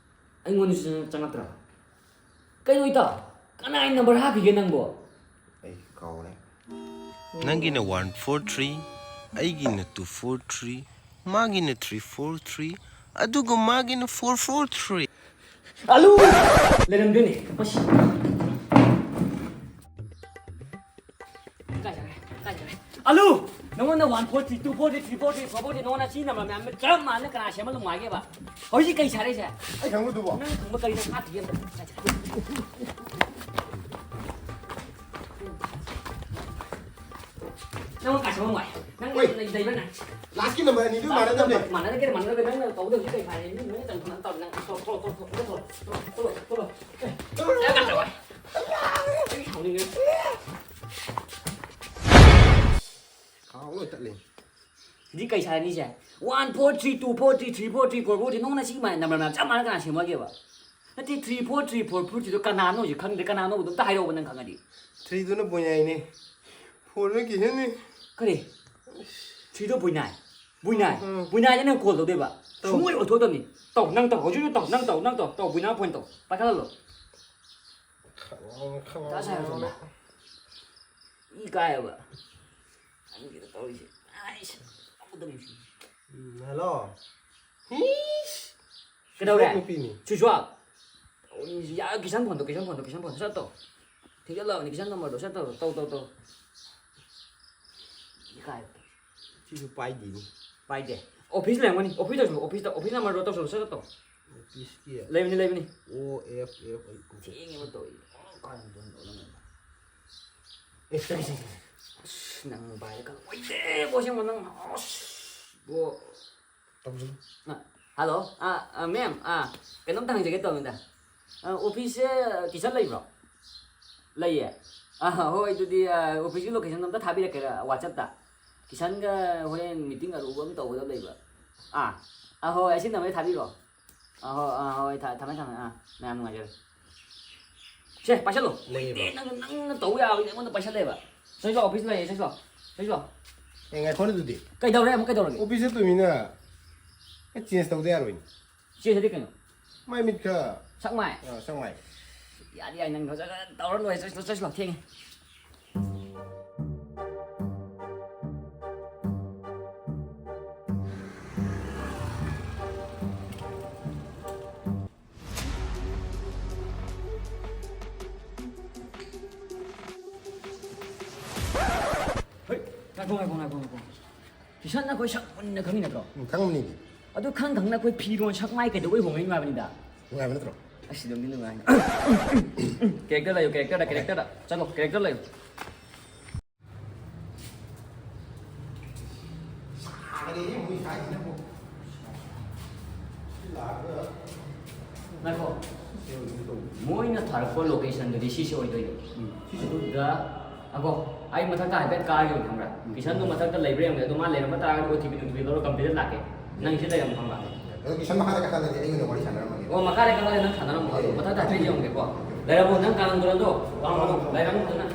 ꯑꯩꯉꯣꯟꯗꯁꯨ ꯆꯪꯉꯛꯇ꯭ꯔꯕ? ꯀꯩꯅꯣ ꯏꯇꯥꯎ? ꯀꯅꯥꯏ ꯅꯝꯕꯔ ꯍꯥꯞꯈꯤꯒꯦ ꯅꯪꯕꯣ? ꯑꯩ ꯀꯥꯎꯔꯦ꯫ ꯅꯪꯒꯤꯅ ꯋꯥꯟ ꯐꯣꯔ ꯊ꯭ꯔꯤ, ꯑꯩꯒꯤꯅ ꯇꯨ ꯐꯣꯔ ꯊ꯭ꯔꯤ, ꯃꯥꯒꯤꯅ ꯊ꯭ꯔꯤ ꯐꯣꯔ ꯊ꯭ꯔꯤ, ꯑꯗꯨꯒ ꯃꯥꯒꯤꯅ ꯐꯣꯔ ꯐꯣꯔ ꯊ꯭ꯔꯤ꯫ ꯑꯂꯨ! ꯂꯩꯔꯝꯗꯦꯅꯦ꯫ ꯃꯁꯤ꯫ ꯀꯥꯏ ꯆꯠꯈ꯭ꯔꯦ? ꯀꯥꯏ ꯆꯠꯈ꯭ꯔꯦ? ꯑꯂꯨ! ꯅꯉꯣꯟꯗ one four three, two four three, three four three, four four three, ꯅꯉꯣꯟꯗ ꯁꯤ ꯅꯝꯕꯔ ꯃꯌꯥꯝ ꯆꯞ ꯃꯥꯟꯅ ꯀꯅꯥ ꯁꯦꯝꯕ ꯅꯨꯡꯉꯥꯏꯒꯦꯕ? ꯍꯧꯖꯤꯛ ꯀꯩ ꯁꯥꯔꯛꯏꯁꯦ? ꯑꯩ ꯈꯪꯕꯗꯨꯕꯣ? ꯅꯪ ꯈꯪꯕ ꯀꯔꯤꯅꯣ? ꯀꯥꯏ ꯆꯠꯈ꯭ꯔꯦ? ꯅꯪ ꯀꯥ ꯆꯠꯄ ꯅꯨꯡꯉꯥꯏ꯫ ꯅꯪ ꯍꯣꯏ꯫ ꯂꯩ-, ꯂꯩꯕ꯭ꯔꯥ ꯅꯪ? ꯂꯥꯁꯀꯤ ꯅꯝꯕꯔ ꯑꯅꯤꯗꯨ ꯃꯥꯟꯅꯗꯕꯅꯦ꯫ ꯃꯥꯟꯅꯗꯒꯦꯔꯥ ꯃꯥꯟꯅꯗꯒꯦꯔꯥ ꯅꯪꯅ ꯇꯧꯒꯗꯕꯁꯤ ꯀꯩ ꯐꯥꯏ? ꯃꯤ ꯂꯣꯏꯅ ꯇꯧꯗꯅ ꯇꯧꯔꯤ ꯅꯪ꯫ ꯊꯣꯛꯂꯣ, ꯊꯣꯛꯂꯣ, ꯊꯣꯛꯂꯣ, ꯊꯣꯛꯂꯣ, ꯊꯣꯛꯂꯣ꯫ ꯑꯦ, ꯅꯪ ꯀꯥ ꯆꯠꯄ꯫ ꯑꯩ ꯁꯥꯎꯅꯤꯡꯉꯦ꯫ ꯂꯣꯏ ꯇꯠꯂꯦ꯫ ꯁꯤꯗꯤ ꯀꯩ ꯁꯥꯔꯅꯤ ꯁꯦ? One four three two four three three four three four four three, ꯅꯪꯅ ꯁꯤ ꯃꯥꯏ ꯅꯝꯕꯔ ꯃꯌꯥꯝ ꯆꯞ ꯃꯥꯟꯅ ꯀꯅꯥ ꯁꯦꯝꯃꯒꯦꯕ? ꯅꯠꯇꯦ, three four three four four three ꯗꯣ ꯀꯅꯥꯅꯣ ꯍꯧꯖꯤꯛ ꯈꯪꯗꯦ, ꯀꯅꯥꯅꯣ ꯑꯗꯨꯝꯇ ꯍꯥꯏꯔꯛꯑꯣꯕ ꯅꯪ ꯈꯪꯉꯗꯤ꯫ Three ꯗꯨꯅ ꯕꯣꯏꯅꯥꯏꯅꯦ꯫ Four ꯗꯨꯅ ꯀꯤꯁꯟꯅꯤ꯫ ꯀꯔꯤ? Three ꯗꯣ ꯕꯣꯏꯅꯥꯏ? ꯕꯣꯏꯅꯥꯏ? ꯎꯝ꯫ ꯕꯣꯏꯅꯥꯏꯗ ꯅꯪ call ꯇꯧꯗꯣꯏꯕ? ꯇꯧ꯫ ꯁꯨꯡꯑꯣꯏ ꯑꯣꯏꯊꯣꯛꯇꯕꯅꯤ꯫ ꯇꯧ, ꯅꯪ ꯇꯧ, ꯍꯧꯖꯤꯛ ꯍꯧꯖꯤꯛ ꯇꯧ, ꯅꯪ ꯇꯧ, ꯅꯪ ꯇꯧ, ꯇꯧ, ꯕꯣꯏꯅꯥꯏ phone ꯇꯧ, ꯄꯥꯏꯈꯠꯍꯜꯂꯣ꯫ ꯈꯪꯉꯣ, ꯈꯪꯉꯣ꯫ ꯃꯊꯥ ꯁꯥꯏ ꯁꯣꯝꯗ꯫ ꯏ ꯀꯥꯏꯌꯦꯕ꯫ ꯅꯪꯒꯤꯗ ꯇꯧꯔꯤꯁꯦ꯫ ꯑꯥꯏꯁ, ꯑꯃꯨꯛꯇ ꯅꯨꯡꯁꯤ꯫ ꯎꯝ, hello꯫ ꯍꯤꯁ! ꯀꯩꯗꯧꯔꯦ? ꯅꯨꯄꯤꯅꯤ꯫ Switch off꯫ ꯌꯥ, ꯀꯤꯁꯟ phone ꯗꯣ, ꯀꯤꯁꯟ phone ꯗꯣ, ꯀꯤꯁꯟ phone ꯗꯣ, ꯁꯠ ꯇꯧ꯫ ꯊꯤꯒꯠꯂꯕꯅꯤ, ꯀꯤꯁꯟ number ꯗꯣ, ꯁꯠ ꯇꯧ, ꯇꯧ, ꯇꯧ, ꯇꯧ꯫ ꯏꯀꯥꯏ꯫ ꯁꯤꯁꯨ ꯄꯥꯏꯗꯦꯅꯤ꯫ ꯄꯥꯏꯗꯦ꯫ Office ꯂꯩꯔꯝꯒꯅꯤ, office ꯇꯧꯁꯜꯂꯣ, office ꯇ, office number ꯗꯣ ꯇꯧꯁꯜꯂꯣ, ꯁꯠ ꯇꯧ꯫ Office ꯀꯤ? ꯂꯩꯕꯅꯤ, ꯂꯩꯕꯅꯤ꯫ ꯑꯣ ꯑꯦꯐ ꯑꯦꯐ ꯑꯩ ꯀꯣꯛ ꯊꯦꯡꯉꯦꯕ ꯇꯧꯔꯤꯁꯦ꯫ ꯑꯣ, ꯀꯥꯏꯗꯅꯣ ꯇꯧꯔꯤꯁꯦ? ꯑꯦ, ꯆꯠꯂꯦ, ꯆꯠꯂꯦ, ꯆꯠꯂꯦ꯫ ꯑꯁ, ꯅꯪ ꯄꯥꯏꯔꯦ ꯈꯜꯂꯣ꯫ ꯑꯣꯏꯗꯦ, ꯕꯣ, ꯑꯁꯦꯡꯕ ꯅꯪ, ꯑꯁ, ꯕꯣ꯫ ꯇꯧꯁꯜꯂꯨ꯫ ꯑ, hello, ꯑ, ꯑ, ma'am, ꯑ, ꯀꯩꯅꯣꯝꯇ ꯍꯪꯖꯒꯦ ꯇꯧꯕꯅꯤꯗ꯫ ꯑ, office ꯁꯦ ꯀꯤꯁꯟ ꯂꯩꯕ꯭ꯔꯣ? ꯂꯩꯌꯦ? ꯑ, ꯍꯣꯏ, ꯑꯗꯨꯗꯤ, ꯑ, office ꯀꯤ location ꯑꯝꯇ ꯊꯥꯕꯤꯔꯛꯀꯦꯔꯥ WhatsApp ꯇ? ꯀꯤꯁꯟꯒ ꯍꯣꯔꯦꯟ meeting ꯑꯔꯨꯕ ꯑꯃ ꯇꯧꯒꯗꯕ ꯂꯩꯕ꯫ ꯑꯥ, ꯑ, ꯍꯣꯏ, ꯑꯁꯤ number ꯗ ꯊꯥꯕꯤꯔꯛꯑꯣ꯫ ꯑ, ꯍꯣꯏ, ꯑ, ꯍꯣꯏ, ꯊ-, ꯊꯝꯃꯦ, ꯊꯝꯃꯦ, ꯑꯥ, ꯃꯌꯥꯝ ꯅꯨꯡꯉꯥꯏꯖꯔꯦ꯫ ꯁꯦ, ꯄꯥꯏꯁꯜꯂꯣ꯫ ꯂꯩꯌꯦꯕ꯫ ꯑꯦ, ꯅꯪ, ꯅꯪꯅ ꯇꯧ ꯌꯥꯕꯅꯤ, ꯑꯩꯉꯣꯟꯗ ꯄꯥꯏꯁꯜꯂꯦꯕ꯫ ꯆꯠꯂꯣ, office ꯂꯩꯌꯦ, ꯆꯠꯂꯣ, ꯆꯠꯂꯣ꯫ ꯑꯦ, ꯉꯥꯏꯈꯣꯅꯦ ꯑꯗꯨꯗꯤ꯫ ꯀꯩꯗꯧꯔꯦ? ꯑꯃꯨꯛ ꯀꯩꯗꯧꯔꯒꯦ? Office ꯆꯠꯇꯣꯏ ꯃꯤꯅ ꯈꯔ change ꯇꯧꯗ ꯌꯥꯔꯣꯏꯅꯦ꯫ Change ꯍꯥꯏꯗꯤ ꯀꯩꯅꯣ? ꯃꯥꯏ ꯃꯤꯠ ꯈꯔ ꯁꯛ ꯃꯥꯏ? ꯑꯥ, ꯁꯛ ꯃꯥꯏ꯫ ꯌꯥꯗꯤ ꯌꯥꯏ, ꯅꯪ ꯐꯖꯅ ꯇꯧꯔ ꯂꯣꯏꯔꯦ꯫ ꯆꯠꯂꯣ, ꯆꯠꯂꯣ, ꯊꯦꯡꯉꯦ꯫ ꯍꯣꯏ, ꯉꯥꯏꯈꯣ, ꯉꯥꯏꯈꯣ, ꯉꯥꯏꯈꯣ, ꯉꯥꯏꯈꯣ꯫ ꯀꯤꯁꯟ ꯑꯩꯈꯣꯏ ꯁꯛ ꯃꯨꯟꯅ ꯈꯪꯉꯤ ꯅꯠꯇ꯭ꯔꯣ? ꯎꯝ, ꯈꯪꯉꯝꯅꯤꯅꯦ꯫ ꯑꯗꯨ ꯈꯪ ꯈꯪꯅ ꯑꯩꯈꯣꯏ ꯐꯤꯔꯣꯟ ꯁꯛ ꯃꯥꯏ ꯀꯩꯗꯧꯕꯩ ꯍꯣꯡꯉꯛꯏꯅꯣ ꯍꯥꯏꯕꯅꯤꯗ꯫ ꯅꯨꯡꯉꯥꯏꯕ ꯅꯠꯇ꯭ꯔꯣ? ꯑꯁ, ꯅꯨꯡꯗꯤ ꯅꯨꯡꯉꯥꯏ꯫ Character ꯂꯩꯌꯨ, character ꯗ, character ꯗ꯫ ꯆꯠꯂꯣ, character ꯂꯩꯌꯨ꯫ ꯁꯥꯔꯦꯍꯦ, ꯃꯣꯏ ꯁ꯭ꯋꯥꯏꯁꯤꯅꯕꯨ꯫ ꯁꯤ ꯂꯥꯛꯑꯒ ꯉꯥꯏꯈꯣ꯫ ꯁꯤ ꯑꯣꯏꯒꯨꯝ ꯇꯧꯕ꯫ ꯃꯣꯏꯅ ꯊꯥꯔꯛꯄ location ꯗꯨꯗꯤ ꯁꯤꯁꯦ ꯑꯣꯏꯗꯣꯏꯅꯦ꯫ ꯎꯝ, ꯁꯤꯁꯦ꯫ ꯑꯗꯨꯗ, ꯑꯒꯣ, ꯑꯩ ꯃꯊꯛꯇ ꯍꯥꯏꯐꯦꯠ ꯀꯥꯒꯦ ꯈꯪꯕ꯭ꯔꯥ? ꯀꯤꯁꯟꯗꯣ ꯃꯊꯛꯇ ꯂꯩꯕ꯭ꯔꯥ ꯌꯦꯡꯒꯦ꯫ ꯑꯗꯣ ꯃꯥ ꯂꯩꯔꯝꯕ ꯇꯥꯔꯒꯗꯤ ꯑꯣ ꯇꯤ ꯄꯤ ꯅꯨꯡ ꯇꯤ ꯄꯤ ꯂꯧꯔꯒ ꯀꯝꯄ꯭ꯂꯦꯟ ꯂꯥꯛꯀꯦ꯫ ꯅꯪ ꯁꯤ ꯂꯩꯔꯝꯃꯣ ꯈꯪꯕ꯭ꯔꯥ? ꯑꯗꯣ ꯀꯤꯁꯟ ꯃꯈꯥꯗ ꯀꯥꯈꯠꯂꯗꯤ ꯑꯩ ꯑꯣꯏꯅ ꯋꯥꯔꯤ ꯁꯥꯟꯅꯔꯝꯃꯒꯦ꯫ ꯑꯣ, ꯃꯈꯥꯗ ꯀꯥꯈꯠꯂꯗꯤ ꯅꯪ ꯁꯥꯟꯅꯔꯝꯃꯣ꯫ ꯑꯗꯣ ꯃꯊꯛꯇ ꯍꯥꯏꯐꯦꯠ ꯌꯦꯡꯉꯝꯒꯦꯀꯣ꯫ ꯂꯩꯔꯝꯃꯣ, ꯅꯪ ꯀꯥꯡ ꯗꯨꯔꯟꯗꯣ ꯋꯥꯡꯉꯣ, ꯂꯩꯔꯝꯃꯣ ꯐꯖꯅ꯫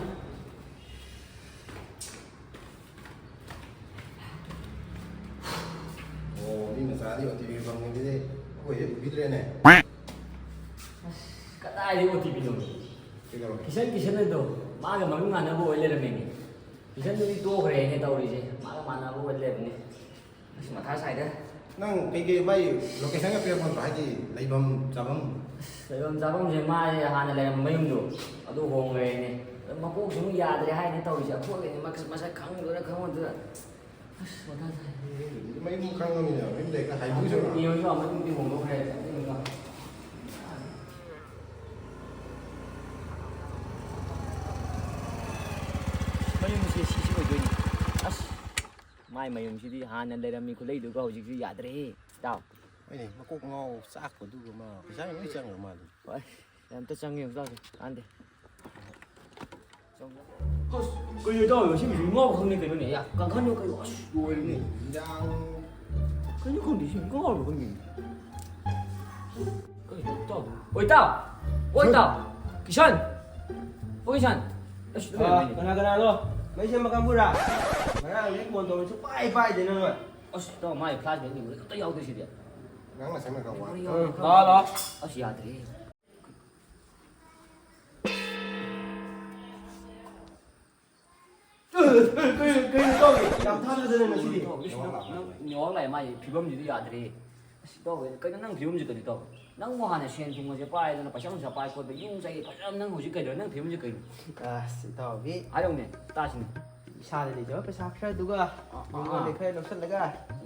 ꯑꯣ, ꯃꯤ ꯃꯆꯥꯗꯤ ꯑꯣ ꯇꯤ ꯄꯤ ꯐꯪꯕꯗꯨꯗꯤ ꯑꯩꯈꯣꯏꯗꯤ ꯎꯕꯤꯗ꯭ꯔꯦꯅꯦ꯫ ꯑꯁ, ꯀꯗꯥꯏꯗꯒꯤ ꯑꯣ ꯇꯤ ꯄꯤꯅꯣ? ꯀꯩꯗꯧꯔꯒꯦ? ꯀꯤꯁꯟ, ꯀꯤꯁꯟ ꯑꯗꯣ ꯃꯥꯒ ꯃꯃꯤꯠ ꯃꯥꯟꯅꯕ ꯑꯣꯏ ꯂꯩꯔꯝꯃꯦꯅꯦ꯫ ꯀꯤꯁꯟꯗꯨꯗꯤ ꯇꯣꯛꯈ꯭ꯔꯦꯅꯦ ꯇꯧꯔꯤꯁꯦ, ꯃꯥꯒ ꯃꯥꯟꯅꯕ ꯑꯣꯏ ꯂꯩꯔꯝꯃꯦ꯫ ꯑꯁ, ꯃꯊꯥ ꯁꯥꯏꯗ꯫ ꯅꯪ ꯀꯩꯀꯩ ꯃꯥꯏ ꯂꯣꯀꯦꯁꯟꯒ ꯄꯤꯔꯛꯄ ꯅꯠꯇ꯭ꯔꯣ? ꯍꯥꯏꯗꯤ ꯂꯩꯐꯝ ꯆꯥꯐꯝ? ꯑꯁ, ꯂꯩꯐꯝ ꯆꯥꯐꯝꯁꯦ ꯃꯥꯁꯦ ꯍꯥꯟꯅ ꯂꯩꯔꯝꯕ ꯃꯌꯨꯝꯗꯣ ꯑꯗꯨ ꯍꯣꯡꯈ꯭ꯔꯦꯅꯦ꯫ ꯑꯗꯨ ꯃꯀꯣꯛꯁꯤ ꯑꯃꯨꯛ ꯌꯥꯗ꯭ꯔꯦ ꯍꯥꯏꯅꯦ ꯇꯧꯔꯤꯁꯦ꯫ ꯑꯩꯈꯣꯏꯒꯤꯅꯦ ꯃꯁꯛ, ꯃꯁꯛ ꯈꯪꯗꯣꯏꯔꯥ ꯈꯪꯉꯣꯏꯗꯣꯏꯔꯥ? ꯑꯁ, ꯃꯊꯥ ꯁꯥꯏ꯫ ꯃꯌꯨꯝ ꯈꯪꯉꯝꯅꯤꯅ ꯃꯌꯨꯝꯗ ꯍꯦꯛꯇ ꯍꯥꯏꯗꯣꯛꯎꯁꯤꯔꯣ? ꯌꯦꯡꯉꯨꯁꯤ ꯂꯥꯎ, ꯃꯌꯨꯝꯗꯤ ꯍꯣꯡꯗꯣꯛꯈ꯭ꯔꯦ꯫ ꯃꯌꯨꯝꯁꯦ ꯁꯤꯁꯤ ꯑꯣꯏꯗꯣꯏꯅꯤ꯫ ꯑꯁ, ꯃꯥꯏ ꯃꯌꯨꯝꯁꯤꯗꯤ ꯍꯥꯟꯅ ꯂꯩꯔꯝꯃꯤ ꯈꯨꯂꯩꯗꯨꯒ ꯍꯧꯖꯤꯛꯁꯤ ꯌꯥꯗ꯭ꯔꯦꯍꯦ, ꯏꯇꯥꯎ꯫ ꯍꯣꯏꯅꯦ, ꯃꯀꯣꯛ ꯉꯥꯎ ꯆꯥꯛꯄꯗꯨꯒ ꯃꯥ ꯄꯩꯁꯥ ꯂꯣꯏ ꯆꯪꯈ꯭ꯔ ꯃꯥꯜꯂꯦ꯫ ꯍꯣꯏ, ꯑꯝꯇ ꯆꯪꯉꯦ ꯌꯦꯡꯉꯨ ꯂꯥꯎꯁꯦ, ꯀꯥꯟꯗꯦ꯫ ꯑꯁ, ꯀꯩꯅꯣ ꯏꯇꯥꯎ, ꯉꯁꯤ ꯃꯤꯁꯨ ꯉꯥꯎ ꯈꯪꯗꯦ ꯀꯩꯅꯣꯅꯦ꯫ ꯌꯥ, ꯀꯥꯡꯈꯟꯗꯣ ꯀꯩꯅꯣ, ꯑꯁ, ꯂꯣꯏꯔꯦꯅꯦ꯫ ꯏꯟꯖꯥꯡ ꯀꯩꯅꯣ ꯈꯪꯗꯦ, ꯁꯤ ꯉꯥꯎꯔꯕ ꯈꯪꯗꯦ꯫ ꯀꯩꯅꯣ ꯏꯇꯥꯎ? ꯑꯣ, ꯏꯇꯥꯎ! ꯑꯣ, ꯏꯇꯥꯎ! ꯀꯤꯁꯟ! ꯑꯣ, ꯀꯤꯁꯟ! ꯑꯁ, ꯑꯥ, ꯂꯩꯔꯝꯃꯦꯅꯦ꯫ ꯀꯅꯥ ꯀꯅꯥꯅꯣ? ꯃꯩ ꯁꯦꯝꯕ ꯀꯥꯡꯕꯨꯔꯥ? ꯉꯔꯥꯡꯗꯩ ꯐꯣꯟ ꯇꯧꯔꯁꯨ ꯄꯥꯏ ꯄꯥꯏꯗꯦ ꯅꯪ꯫ ꯑꯁ, ꯏꯇꯥꯎ, ꯃꯥꯏ ꯐ꯭ꯂꯥꯁ ꯕꯦꯡ ꯃꯦꯃꯣꯔꯤ ꯑꯝꯇ ꯌꯥꯎꯗꯦ ꯁꯤꯗꯤ꯫ ꯅꯪꯅ ꯁꯦꯝꯕ ꯀꯥꯡꯕꯨ꯫ ꯃꯦꯃꯣꯔꯤ ꯎꯝ, ꯌꯥꯎꯗꯦ꯫ ꯂꯥꯛꯑꯣ, ꯂꯥꯛꯑꯣ꯫ ꯑꯁ, ꯌꯥꯗ꯭ꯔꯦ꯫ ꯀꯩꯅꯣ, ꯀꯩꯅꯣ, ꯀꯩꯅꯣ ꯇꯧꯔꯤ? ꯌꯥꯝ ꯊꯥꯖꯗꯅ ꯉꯁꯤꯗꯤ꯫ ꯅꯦꯠꯋꯥꯛ ꯂꯥꯛꯑꯦ, ꯃꯥꯒꯤ ꯐꯤꯕꯝꯁꯤꯗꯤ ꯌꯥꯗ꯭ꯔꯦ꯫ ꯑꯁ, ꯏꯇꯥꯎ, ꯀꯩꯅꯣ ꯅꯪ ꯐꯤꯕꯝꯁꯤ ꯀꯩꯅꯣ, ꯏꯇꯥꯎ? ꯅꯪꯕꯨ ꯍꯥꯟꯅ ꯁꯦꯟ ꯊꯨꯝꯒꯁꯦ ꯄꯥꯏꯗꯅ, ꯄꯩꯁꯥ ꯅꯨꯡꯁꯥ ꯄꯥꯏ ꯈꯣꯠꯄ, ꯌꯨꯝ ꯆꯩ ꯐꯖꯅ, ꯅꯪ ꯍꯧꯖꯤꯛ ꯀꯩꯗꯧꯔꯦ? ꯅꯪ ꯐꯤꯕꯝꯁꯤ ꯀꯩꯅꯣ? ꯑꯁ, ꯏꯇꯥꯎꯕꯤ꯫ ꯍꯥꯏꯔꯛꯎꯅꯦ, ꯇꯥꯁꯤꯅꯦ꯫ ꯏꯁꯥꯗ ꯂꯩꯖꯕ ꯄꯩꯁꯥ ꯈꯔꯗꯨꯒ, ꯑꯥ, ꯑꯥ, ꯃꯤꯉꯣꯟꯗ ꯑꯥ꯫ ꯈꯔ ꯂꯧꯁꯤꯜꯂꯒ,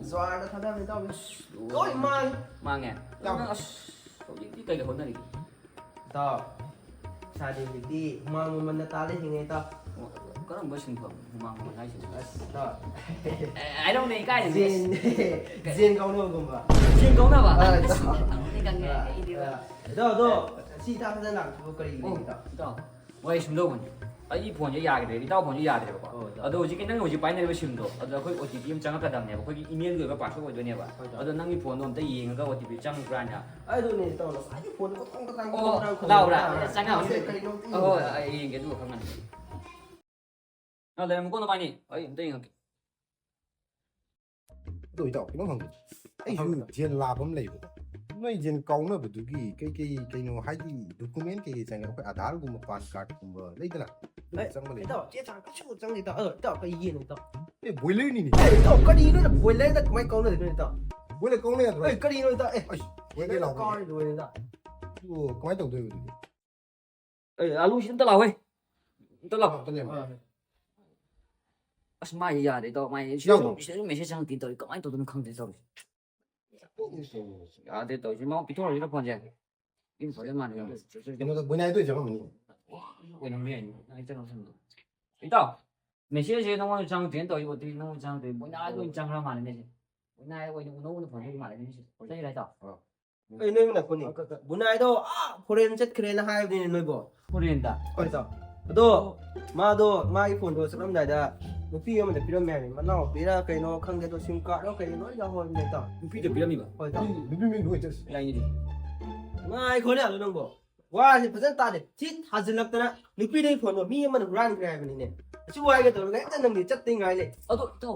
ꯖ꯭ꯋꯥꯔꯗ ꯊꯥꯗꯕꯅꯤ, ꯏꯇꯥꯎꯕꯤ꯫ ꯑꯁ, ꯂꯣꯏ ꯃꯥꯡꯉꯦ꯫ ꯃꯥꯡꯉꯦ? ꯏꯇꯥꯎ꯫ ꯅꯪ, ꯑꯁ, ꯍꯧꯖꯤꯛꯇꯤ ꯀꯩꯗ ꯍꯣꯠꯅꯔꯤꯒꯦ? ꯏꯇꯥꯎ, ꯏꯁꯥꯗꯤ ꯍꯧꯖꯤꯛꯇꯤ ꯍꯨꯃꯥꯡ ꯃꯃꯜꯅ ꯇꯥꯜꯂ ꯍꯤꯡꯉꯦ, ꯏꯇꯥꯎ꯫ ꯀꯔꯝꯕ ꯁꯤꯟꯐꯝ? ꯍꯨꯃꯥꯡ ꯃꯃꯜ ꯍꯥꯏꯁꯤꯕꯨ? ꯑꯁ, ꯏꯇꯥꯎ꯫ ꯑꯦ, ꯍꯥꯏꯔꯛꯎꯅꯦ, ꯏꯀꯥꯏꯔꯤꯅꯦ꯫ ꯖꯦꯟ, ꯖꯦꯟ ꯀꯥꯎꯅꯕꯒꯨꯝꯕ꯫ ꯖꯦꯟ ꯀꯥꯎꯅꯕ? ꯑꯥ, ꯏꯇꯥꯎ꯫ ꯑꯁ, ꯈꯪꯉꯦ, ꯈꯪꯉꯦ, ꯑꯥ, ꯑꯩꯗꯤ꯫ ꯑꯥ꯫ ꯏꯇꯥꯎ, ꯑꯗꯣ ꯉꯁꯤ ꯏꯇꯥꯎ ꯍꯟꯗꯛ ꯂꯥꯛꯄꯕꯨ ꯀꯔꯤ ꯑꯣ, ꯂꯩꯒꯦ, ꯏꯇꯥꯎ? ꯏꯇꯥꯎ, ꯋꯥꯔꯤ ꯁꯨꯝ ꯂꯧꯕꯅꯤ꯫ ꯑꯩꯒꯤ ꯐꯣꯟꯁꯦ ꯌꯥꯈꯤꯗ꯭ꯔꯦ, ꯏꯇꯥꯎ ꯐꯣꯟꯁꯦ ꯌꯥꯗ꯭ꯔꯦꯕꯀꯣ꯫ ꯑꯣ, ꯏꯇꯥꯎ꯫ ꯑꯗꯣ ꯍꯧꯖꯤꯛꯀꯤ ꯅꯪ ꯍꯧꯖꯤꯛ ꯄꯥꯏꯅꯔꯤꯕ ꯁꯤꯝꯗꯣ, ꯑꯗꯣ ꯑꯩꯈꯣꯏ ꯑꯣ ꯇꯤ ꯄꯤ ꯑꯃ ꯆꯪꯉꯛꯀꯗꯕꯅꯦꯕ, ꯑꯩꯈꯣꯏꯒꯤ ꯏꯃꯦꯜꯒꯤ ꯑꯣꯏꯕ ꯄꯥꯁꯋꯥꯔꯗ ꯑꯣꯏꯗꯣꯏꯅꯦꯕ꯫ ꯍꯣꯏ, ꯏꯇꯥꯎ꯫ ꯑꯗꯣ ꯅꯪꯒꯤ ꯐꯣꯟꯗꯣ ꯑꯝꯇ ꯌꯦꯡꯉꯒ ꯑꯣ ꯇꯤ ꯄꯤ ꯆꯪꯕ꯭ꯔꯥꯅ꯫ ꯑꯗꯨꯅꯦ, ꯏꯇꯥꯎ, ꯉꯁꯥꯏꯗꯤ ꯐꯣꯟꯗꯣ ꯀꯣꯡ ꯀꯣꯡ ꯀꯣꯡ ꯑꯣ, ꯀꯣꯡ ꯂꯥꯎꯕ꯭ꯔꯥ? ꯀꯣꯡ ꯆꯪꯉꯛꯑꯣ꯫ ꯀꯩꯅꯣ ꯑꯝꯇ ꯌꯦꯡꯉꯣ꯫ ꯑꯍꯣꯏ, ꯑꯩ ꯌꯦꯡꯒꯦ, ꯑꯗꯨꯒ ꯈꯪꯉꯅꯤ꯫ ꯑ, ꯂꯩꯔꯝꯃꯨꯀꯣ ꯅꯕꯥꯅꯤ, ꯑꯩ ꯑꯝꯇ ꯌꯦꯡꯉꯛꯀꯦ꯫ ꯑꯗꯣ ꯏꯇꯥꯎ, ꯀꯩꯅꯣꯝ ꯍꯪꯒꯦ꯫ ꯑꯩꯁꯨ ꯍꯪꯉꯨ꯫ ꯖꯦꯜ ꯂꯥꯕ ꯑꯃ ꯂꯩꯕꯀꯣ꯫ ꯅꯣꯏ ꯖꯦꯜ ꯀꯥꯎꯅꯕꯗꯨꯒꯤ ꯀꯩꯀꯩ, ꯀꯩꯅꯣ, ꯍꯥꯏꯗꯤ, ꯗꯣꯀꯨꯃꯦꯟ ꯀꯩꯀꯩ ꯆꯪꯉꯦ? ꯑꯩꯈꯣꯏ ꯑꯙꯥꯔꯒꯨꯝꯕ, ꯄꯥꯟ ꯀꯥꯔꯗꯀꯨꯝꯕ ꯂꯩꯗꯅ, ꯑꯗꯨꯝꯕ ꯑꯦ, ꯆꯪꯕ ꯂꯩꯕ꯭ꯔꯥ? ꯏꯇꯥꯎ, ꯆꯦ ꯆꯥꯡ ꯀꯩꯁꯨ ꯆꯪꯗꯦ, ꯏꯇꯥꯎ꯫ ꯑ, ꯏꯇꯥꯎ, ꯀꯩ ꯌꯦꯟꯅꯣ, ꯏꯇꯥꯎ? ꯑꯦ, ꯕꯣꯏꯂꯔꯅꯤꯅꯦ꯫ ꯑꯦ, ꯏꯇꯥꯎ, ꯀꯔꯤꯅꯣ? ꯕꯣꯏꯂꯔꯗ ꯀꯃꯥꯏꯅ ꯀꯥꯎꯅꯗꯣꯏꯅꯣ, ꯏꯇꯥꯎ? ꯕꯣꯏꯂꯔ ꯀꯥꯎꯅ ꯌꯥꯗ꯭ꯔꯣ? ꯑꯦ, ꯀꯔꯤꯅꯣ, ꯏꯇꯥꯎ? ꯑꯦ, ꯑꯩꯁ, ꯕꯣꯏꯂꯔ ꯂꯥꯎꯕꯅꯦ꯫ ꯀꯥꯎꯔꯤꯗꯣ, ꯏꯇꯥꯎ꯫ ꯑꯗꯨ ꯀꯃꯥꯏꯅ ꯇꯧꯗꯣꯏꯕ ꯑꯗꯨꯗꯤ? ꯑꯦ, ꯑꯥꯂꯨꯁꯤ ꯑꯝꯇ ꯂꯥꯎꯍꯦ꯫ ꯑꯝꯇ ꯂꯥꯎ꯫ ꯑꯝꯇ ꯂꯩꯔꯝꯃꯣ꯫ ꯑꯁ, ꯃꯥꯏꯁꯦ ꯌꯥꯗꯦ, ꯏꯇꯥꯎ꯫ ꯃꯥꯏꯁꯦ ꯌꯥꯎꯗ꯭ꯔꯣ? ꯁꯤꯗꯁꯨ ꯃꯦꯁꯦꯖ ꯆꯪꯉꯛꯇꯦ ꯇꯧꯔꯤ꯫ ꯀꯃꯥꯏꯅ ꯇꯧꯗꯣꯏꯅꯣ ꯈꯪꯗꯦ ꯇꯧꯔꯤ꯫ ꯌꯥꯗꯦ ꯇꯧꯔꯤꯁꯤ꯫ ꯃꯥ ꯄꯤꯊꯣꯛꯈ꯭ꯔꯁꯤꯔ ꯐꯣꯟꯁꯦ? ꯏꯝꯐꯥꯜꯗ ꯃꯥꯟꯅ ꯌꯥꯝ ꯀꯩꯅꯣꯗ ꯕꯨꯅꯥꯏꯗ ꯑꯣꯏ ꯆꯪꯉꯝꯃꯅꯤ꯫ ꯑꯣꯏꯔꯝꯕ ꯌꯥꯏꯅꯦ꯫ ꯑꯩ ꯆꯪꯉꯛꯁꯅꯨ꯫ ꯏꯇꯥꯎ, ꯃꯦꯁꯦꯖꯁꯦ ꯅꯉꯣꯟꯗ ꯆꯪꯉꯛꯇꯦꯅ ꯇꯧꯔꯤꯕ, ꯑꯗꯨꯗꯤ ꯅꯉꯣꯟꯗ ꯆꯪꯉꯛꯇꯦ꯫ ꯕꯨꯅꯥꯏꯗ ꯑꯣꯏꯅ ꯆꯪꯈ꯭ꯔ ꯃꯥꯜꯂꯦ ꯃꯦꯁꯦꯖ꯫ ꯕꯨꯅꯥꯏꯗ ꯑꯣꯏꯅ ꯎꯅꯧꯅ ꯐꯣꯟ ꯇꯧꯕ ꯃꯥꯜꯂꯦ ꯃꯦꯁꯦꯖ꯫ ꯆꯠꯂꯤꯔꯥ ꯏꯇꯥꯎ? ꯑꯥ꯫ ꯑꯩ ꯅꯣꯏ ꯃꯅꯥꯛ ꯈꯨꯟꯅꯤ꯫ ꯑ, ꯀ-, ꯀ-, ꯕꯨꯅꯥꯏꯗꯣ, ꯑꯥ, ꯐꯣꯔꯦꯟ ꯆꯠꯈ꯭ꯔꯦꯅ ꯍꯥꯏꯕꯅꯤꯅꯦ ꯅꯣꯏꯕꯣ꯫ ꯐꯣꯔꯦꯟꯗ? ꯍꯣꯏ, ꯏꯇꯥꯎ꯫ ꯑꯗꯣ, ꯑꯣ꯫ ꯃꯥꯗꯣ, ꯃꯥꯒꯤ ꯐꯣꯟꯗꯣ ꯆꯠꯂꯝꯗꯥꯏꯗ ꯅꯨꯄꯤ ꯑꯃꯗ ꯄꯤꯔꯝꯃꯦ ꯍꯥꯏꯕꯅꯤ꯫ ꯃꯅꯥꯎꯄꯤꯔ ꯀꯩꯅꯣ ꯈꯪꯗꯦ, ꯑꯗꯣ ꯁꯤꯝ ꯀꯥꯔꯗꯔꯣ ꯀꯩꯅꯣ ꯂꯣꯏ ꯌꯥꯎꯍꯧꯔꯕꯅꯦ, ꯏꯇꯥꯎ꯫ ꯅꯨꯄꯤꯗ ꯄꯤꯔꯝꯃꯤꯕ? ꯍꯣꯏ, ꯏꯇꯥꯎ꯫ ꯅꯨꯄꯤ ꯃꯤꯡꯗꯣ ꯑꯣꯏ ꯆꯠꯁꯤ꯫ ꯌꯥꯏꯅꯦ꯫ ꯉꯥꯏꯈꯣꯅꯦ, ꯑꯗꯣ ꯅꯪꯕꯣ꯫ ꯋꯥꯁꯦ ꯐꯖꯅ ꯇꯥꯗꯦ꯫ ꯊꯤ ꯊꯥꯖꯤꯜꯂꯛꯇꯅ ꯅꯨꯄꯤꯗꯒꯤ ꯐꯣꯟꯗꯣ ꯃꯤ ꯑꯃꯅ ꯍꯨꯔꯥꯟꯈ꯭ꯔꯦ ꯍꯥꯏꯕꯅꯤꯅꯦ꯫ ꯑꯁꯤ ꯋꯥꯏꯒꯦ ꯇꯧꯔꯒ ꯍꯦꯛꯇ ꯅꯪꯗꯤ ꯆꯠꯇꯦ ꯉꯥꯏ ꯂꯩ꯫ ꯑꯗꯣ ꯏꯇꯥꯎ,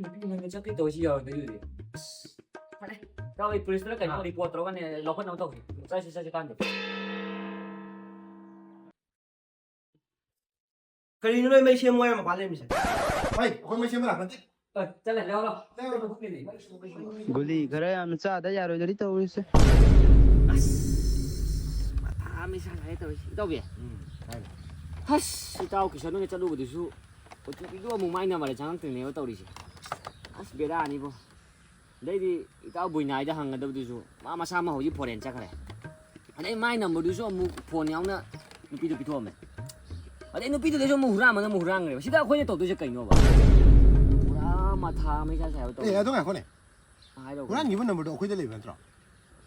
ꯅꯨꯄꯤ ꯅꯪꯅ ꯆꯠꯀꯦ ꯇꯧꯁꯤ ꯌꯥꯔꯣꯏꯗꯣꯏꯗꯨꯗꯤ꯫ ꯑꯁ, ꯐꯔꯦ꯫ ꯏꯇꯥꯎ, ꯑꯩ ꯄꯨꯂꯤꯁꯇ ꯀꯩꯅꯣ ꯑꯥ꯫ ꯔꯤꯄꯣꯔꯠ ꯇꯧꯔꯒꯅꯦ, ꯂꯧꯈꯠꯅꯕ ꯇꯧꯁꯤ꯫ ꯆꯠꯁꯤ, ꯆꯠꯁꯤ ꯀꯥꯟꯗꯦ꯫ ꯀꯔꯤꯅꯣ ꯅꯣꯏ ꯃꯩ ꯁꯦꯝꯃꯣ ꯍꯥꯏꯔ ꯃꯄꯥꯟ ꯂꯩꯔꯝꯃꯤꯁꯦ? ꯍꯣꯏ, ꯑꯩꯈꯣꯏ ꯃꯩ ꯁꯦꯝꯕ ꯂꯥꯛꯄ ꯅꯠꯇꯦ꯫ ꯍꯣꯏ, ꯆꯠꯂꯦ, ꯂꯥꯎ, ꯂꯥꯎ꯫ ꯂꯥꯎ, ꯂꯥꯎ, ꯂꯥꯎ꯫ ꯒꯨꯂꯤ ꯈꯔ ꯌꯥꯝꯅ ꯆꯥꯗ ꯌꯥꯔꯣꯏꯗꯧꯔꯤ ꯇꯧꯔꯤꯁꯦ꯫ ꯑꯁ, ꯃꯊꯥ ꯑꯃ ꯁꯥꯟꯅꯔꯦ ꯇꯧꯔꯤꯁꯦ꯫ ꯏꯇꯥꯎꯕꯤ꯫ ꯎꯝ, ꯍꯥꯏꯔꯣ꯫ ꯑꯁ, ꯏꯇꯥꯎ ꯀꯤꯁꯟ ꯍꯣꯏꯅ ꯆꯠꯂꯨꯕꯗꯨꯁꯨ ꯑꯣ ꯇꯤ ꯄꯤꯗꯣ ꯑꯃꯨꯛ ꯃꯥꯏ ꯅꯝꯕꯔꯗ ꯆꯪꯉꯛꯇ꯭ꯔꯤꯅꯦꯕ ꯇꯧꯔꯤꯁꯦ꯫ ꯑꯁ, ꯕꯦꯔꯥꯅꯤꯕꯣ꯫ ꯑꯗꯩꯗꯤ ꯏꯇꯥꯎ ꯕꯨꯏꯅꯥꯏꯗ ꯍꯪꯒꯗꯕꯗꯨꯁꯨ ꯃꯥ ꯃꯁꯥꯃꯛ ꯍꯧꯖꯤꯛ ꯐꯣꯔꯦꯟ ꯆꯠꯈ꯭ꯔꯦ꯫ ꯑꯗꯩ ꯃꯥꯏ ꯅꯝꯕꯔꯗꯨꯁꯨ ꯑꯃꯨꯛ ꯐꯣꯟ ꯌꯥꯎꯅ ꯅꯨꯄꯤꯗꯨ ꯄꯤꯊꯣꯛꯑꯝꯃꯦ꯫ ꯑꯗꯩ ꯅꯨꯄꯤꯗꯨꯗꯁꯨ ꯑꯃꯨꯛ ꯍꯨꯔꯥꯟꯕꯅ ꯑꯃꯨꯛ ꯍꯨꯔꯥꯟꯈ꯭ꯔꯦꯕ꯫ ꯁꯤꯗ ꯑꯩꯈꯣꯏꯅ ꯇꯧꯗꯣꯏꯁꯦ ꯀꯩꯅꯣꯕ? ꯄꯨꯔꯥ ꯃꯊꯥ ꯑꯃ ꯏꯁꯥ ꯁꯥꯏꯕ ꯑꯦ, ꯇꯧꯔꯤꯁꯦ꯫ ꯑꯗꯨ ꯉꯥꯏꯈꯣꯅꯦ꯫ ꯍꯥꯏꯔꯛꯑꯣ꯫ ꯍꯨꯔꯥꯟꯈꯤꯕ ꯅꯝꯕꯔꯗꯣ ꯑꯩꯈꯣꯏꯗ ꯂꯩꯕ ꯅꯠꯇ꯭ꯔꯣ?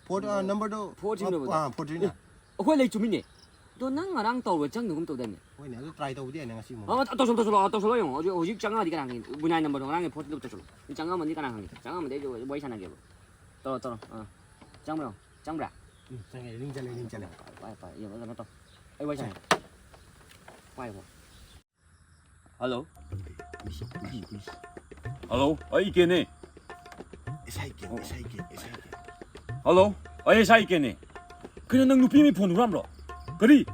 ꯐꯣꯔ, ꯑ, ꯅꯝꯕꯔꯗꯣ, ꯐꯣꯔ ꯊ꯭ꯔꯤ ꯅꯝꯕꯔꯗꯣ꯫ ꯑ, ꯐꯣꯔ ꯊ꯭ꯔꯤꯅ꯫ ꯑꯦ, ꯑꯩꯈꯣꯏ ꯂꯩ ꯆꯨꯝꯃꯤꯅꯦ꯫ ꯑꯗꯣ ꯅꯪ ꯉꯔꯥꯡ ꯇꯧꯕ ꯆꯪꯗꯒꯨꯝ ꯇꯧꯗꯥꯏꯅꯦ? ꯍꯣꯏꯅꯦ, ꯑꯗꯨ try ꯇꯧꯕꯗꯤ ꯌꯥꯏꯅꯦ ꯉꯁꯤ ꯑꯃꯨꯛ꯫ ꯑꯣ, ꯇꯧꯁꯜꯂꯣ, ꯇꯧꯁꯜꯂꯣ, ꯇꯧꯁꯜꯂꯣ, ꯌꯦꯡꯉꯣ꯫ ꯍꯧꯖꯤꯛ, ꯍꯧꯖꯤꯛ ꯆꯪꯉꯛꯑꯗꯤ ꯀꯅꯥ ꯈꯪꯅꯤ? ꯒꯨꯅꯥꯏ number ꯗꯣ ꯉꯔꯥꯡꯒꯤ ꯐꯣꯟꯗꯨꯗ ꯇꯧꯁꯜꯂꯣ꯫ ꯆꯪꯉꯛꯑꯝꯃꯗꯤ ꯀꯅꯥ ꯈꯪꯅꯤ? ꯆꯪꯉꯛꯑꯝꯃꯗꯤ ꯑꯩꯁꯨ ꯋꯥꯔꯤ ꯁꯥꯟꯅꯒꯦꯕ꯫ ꯇꯧꯔꯣ, ꯇꯧꯔꯣ꯫ ꯑꯥ꯫ ꯆꯪꯕ꯭ꯔꯣ? ꯆꯪꯕ꯭ꯔꯥ? ꯎꯝ, ꯆꯪꯉꯦ꯫ Ring ꯆꯠꯂꯦ, ring ꯆꯠꯂꯦ꯫ ꯄꯥꯏ, ꯄꯥꯏ, ꯌꯦꯡꯉꯣ, ꯀꯩꯅꯣ ꯇꯧ꯫ ꯑꯩ ꯋꯥꯔꯤ ꯁꯥꯟꯅꯒꯦ꯫ ꯄꯥꯏꯌꯨꯀꯣ꯫ ꯍꯜꯂꯣ꯫ ꯍꯜꯂꯣ, ꯑꯩ ꯀꯦꯅꯦ꯫ ꯍꯜꯂꯣ, ꯑꯩ ꯁꯥꯏ ꯀꯦꯅꯦ꯫ ꯀꯩꯅꯣ, ꯅꯪ ꯅꯨꯄꯤ ꯑꯃꯒꯤ ꯐꯣꯟ ꯍꯨꯔꯥꯟꯕ꯭ꯔꯣ? ꯀꯔꯤ?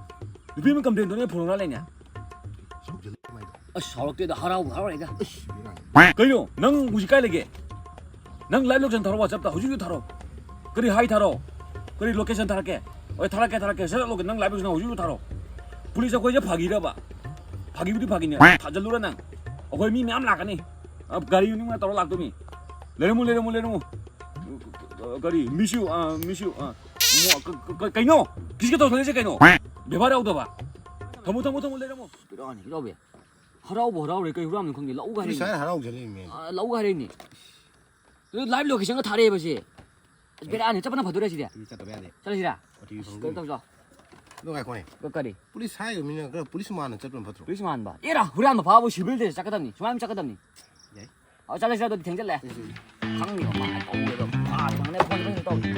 ꯅꯨꯄꯤ ꯑꯃ complain ꯇꯧꯅꯤ ꯐꯣꯟ ꯍꯨꯔꯥꯜꯂꯦꯅꯦ? ꯑꯁ, ꯁꯥꯎꯔꯛꯇꯦꯗ, ꯍꯔꯥꯎꯕꯨ ꯍꯔꯥꯎꯔꯦꯗ꯫ ꯀꯩꯅꯣ, ꯅꯪ ꯍꯧꯖꯤꯛ ꯀꯥꯏ ꯂꯩꯒꯦ? ꯅꯪ live location ꯊꯥꯔꯛꯑꯣ WhatsApp ꯇ, ꯍꯧꯖꯤꯛ ꯍꯧꯖꯤꯛ ꯊꯥꯔꯛꯑꯣ꯫ ꯀꯔꯤ ꯍꯥꯏ ꯊꯥꯔꯛꯑꯣ? ꯀꯔꯤ location ꯊꯥꯔꯛꯀꯦ? ꯍꯣꯏ, ꯊꯥꯔꯛꯀꯦ, ꯊꯥꯔꯛꯀꯦ꯫ ꯁꯠ ꯂꯣꯀꯦ-, ꯅꯪ live location ꯍꯧꯖꯤꯛ ꯍꯧꯖꯤꯛ ꯊꯥꯔꯛꯑꯣ꯫ ꯄꯨꯂꯤꯁ ꯑꯩꯈꯣꯏꯁꯦ ꯐꯥꯒꯤꯔꯕ? ꯐꯥꯒꯤꯕꯨꯗꯤ ꯐꯥꯒꯤꯅꯦ꯫ ꯊꯥꯖꯜꯂꯨꯔ ꯅꯪ? ꯑꯩꯈꯣꯏ ꯃꯤ ꯃꯌꯥꯝ ꯂꯥꯛꯀꯅꯤ꯫ ꯑ, ꯒꯥꯔꯤ ꯃꯅꯨꯡꯗ ꯇꯧꯔ ꯂꯥꯛꯇꯣꯏꯅꯤ꯫ ꯂꯩꯔꯝꯃꯨ, ꯂꯩꯔꯝꯃꯨ, ꯂꯩꯔꯝꯃꯨ꯫ ꯀꯔꯤ? Miss you, ꯑ, miss you, ꯑ꯫ ꯃꯣ-, ꯀ-, ꯀ-, ꯀ-, ꯀꯩꯅꯣ? Kiss ꯀ ꯇꯧꯁꯜꯂꯛꯏꯁꯦ ꯀꯩꯅꯣ? ꯕꯦꯕꯥꯔ ꯌꯥꯎꯗꯕ꯫ ꯊꯝꯃꯨ, ꯊꯝꯃꯨ, ꯊꯝꯃꯨ, ꯂꯩꯔꯝꯃꯨ꯫ ꯕꯦꯔꯥꯅꯤ, ꯏꯇꯥꯎꯕꯤ꯫ ꯍꯔꯥꯎꯕꯨ ꯍꯔꯥꯎꯔꯦ, ꯀꯩ ꯍꯨꯔꯥꯟꯕꯅꯣ ꯈꯪꯗꯦ, ꯂꯧꯒ ꯄꯨꯂꯤꯁ ꯍꯥꯏꯔꯛꯏꯅꯦ꯫ ꯍꯥꯏꯅ ꯍꯔꯥꯎꯖꯜꯂꯛꯏꯅꯦ꯫ ꯑꯥ, ꯂꯧꯒ ꯍꯥꯏꯔꯛꯏꯅꯦ꯫ ꯑꯗꯨ live location ꯒ ꯊꯥꯔꯛꯑꯦꯕ ꯁꯤ꯫ ꯑꯁ, ꯕꯦꯔꯥꯅꯤ, ꯆꯠꯄꯅ ꯐꯗꯣꯏꯔꯥ ꯁꯤꯗꯤ? ꯁꯤꯗꯤ ꯆꯠꯇꯕ ꯌꯥꯗꯦ꯫ ꯆꯠꯂꯁꯤꯔꯥ? ꯑꯣ ꯇꯤ ꯚꯤ ꯑꯁ, ꯐꯪꯗꯣꯏꯅꯤ꯫ ꯀꯩꯅꯣ ꯇꯧꯁꯤ ꯂꯥꯎ꯫ ꯑꯗꯣ ꯉꯥꯏꯈꯣꯅꯦ꯫ ꯀ-, ꯀꯔꯤ? ꯄꯨꯂꯤꯁ ꯍꯥꯏꯔꯤꯕꯅꯤꯅ ꯈꯔ ꯄꯨꯂꯤꯁ ꯃꯥꯟꯅ ꯆꯠꯄꯅ ꯐꯠꯇ꯭ꯔꯣ? ꯄꯨꯂꯤꯁ ꯃꯥꯟꯕ? ꯑꯦꯔꯥ, ꯍꯨꯔꯥꯟꯕ ꯐꯥꯕꯕꯨ civil ꯗ ꯆꯠꯀꯗꯕꯅꯤ, ꯁꯨꯃꯥꯏꯅ ꯆꯠꯀꯗꯕꯅꯤ꯫ ꯌꯥꯏ꯫ ꯑ, ꯆꯠꯂꯁꯤꯔꯥ ꯑꯗꯨꯗꯤ? ꯊꯦꯡꯖꯤꯜꯂꯛꯑꯦ꯫ ꯆꯠꯂꯁꯤ꯫ ꯈꯪꯅꯤꯕ ꯃꯥ ꯇꯧꯕꯗꯣ꯫ ꯐꯥꯔꯦ, ꯈꯪꯗꯦ, ꯐꯣꯟ ꯈꯪꯗꯦ ꯇꯧꯔꯤ꯫